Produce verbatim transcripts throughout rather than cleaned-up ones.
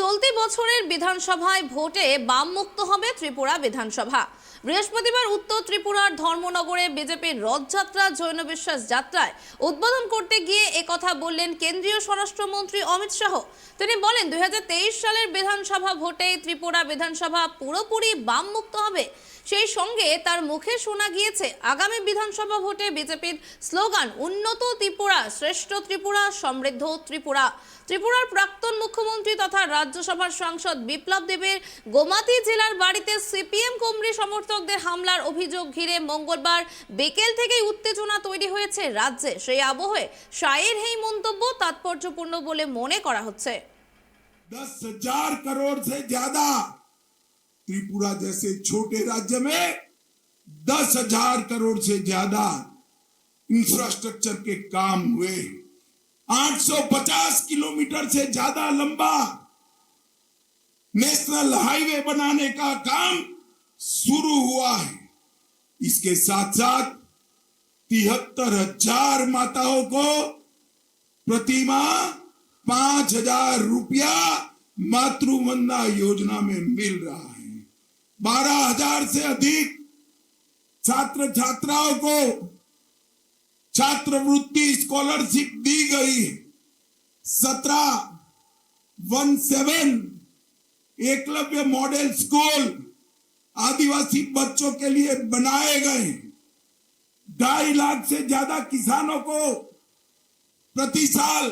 চলতি বছরের বিধানসভায় ভোটে বাম মুক্ত হবে ত্রিপুরা বিধানসভা। বৃহস্পতিবার উত্তর ত্রিপুরার ধর্মনগরে বিজেপির রথযাত্রা জৈন বিশ্বাস যাত্রায় উদ্বোধন করতে গিয়ে এ কথা বললেন কেন্দ্রীয় স্বরাষ্ট্রমন্ত্রী অমিত শাহ। তিনি বলেন, দুই হাজার তেইশ সালের বিধানসভা ভোটে ত্রিপুরা বিধানসভা পুরোপুরি বাম মুক্ত হবে। সেই সঙ্গে তার মুখে শোনা গিয়েছে আগামী বিধানসভা ভোটে বিজেপির স্লোগান উন্নত ত্রিপুরা, শ্রেষ্ঠ ত্রিপুরা, সমৃদ্ধ ত্রিপুরা। ত্রিপুরার প্রাক্তন মুখ্যমন্ত্রী তথা রাজ্যসভার সাংসদ বিপ্লব দেবের গোমাতি জেলার বাড়িতে সিপিএম কর্মী সমর্থকদের হামলার অভিযোগ ঘিরে মঙ্গলবার বিকেল থেকেই উত্তেজনা তৈরি হয়েছে রাজ্যে। সেই আবহে শাহের এই মন্তব্য তাৎপর্যপূর্ণ বলে মনে করা হচ্ছে। दस हजार करोड़ से ज्यादा, त्रिपुरा जैसे छोटे राज्य में दस हजार करोड़ से ज्यादा इंफ्रास्ट्रक्चर के काम हुए। आठ सौ पचास किलोमीटर से ज्यादा लंबा नेशनल हाईवे बनाने का काम शुरू हुआ है। इसके साथ साथ तिहत्तर हजार माताओं को प्रतिमाह पांच हजार रुपया मातृ वंदना योजना में मिल रहा है। बारह हजार से अधिक छात्र छात्राओं को छात्रवृत्ति स्कॉलरशिप दी गई है। सत्रह one seven Eklavya model school आदिवासी बच्चों के लिए बनाए गए हैं। ढाई लाख से ज्यादा किसानों को प्रति साल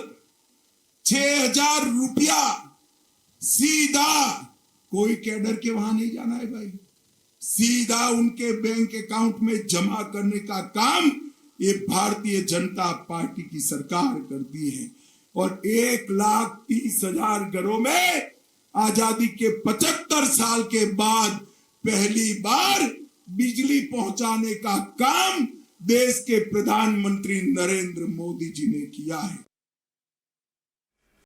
छह हजार रुपया सीधा, कोई कैडर के वहां नहीं जाना है भाई, सीधा उनके बैंक अकाउंट में जमा करने का काम ये भारतीय जनता पार्टी की सरकार करती है। और एक लाख तीस हजार घरों में आजादी के पचहत्तर साल के बाद पहली बार बिजली पहुंचाने का काम देश के प्रधानमंत्री नरेंद्र मोदी जी ने किया है।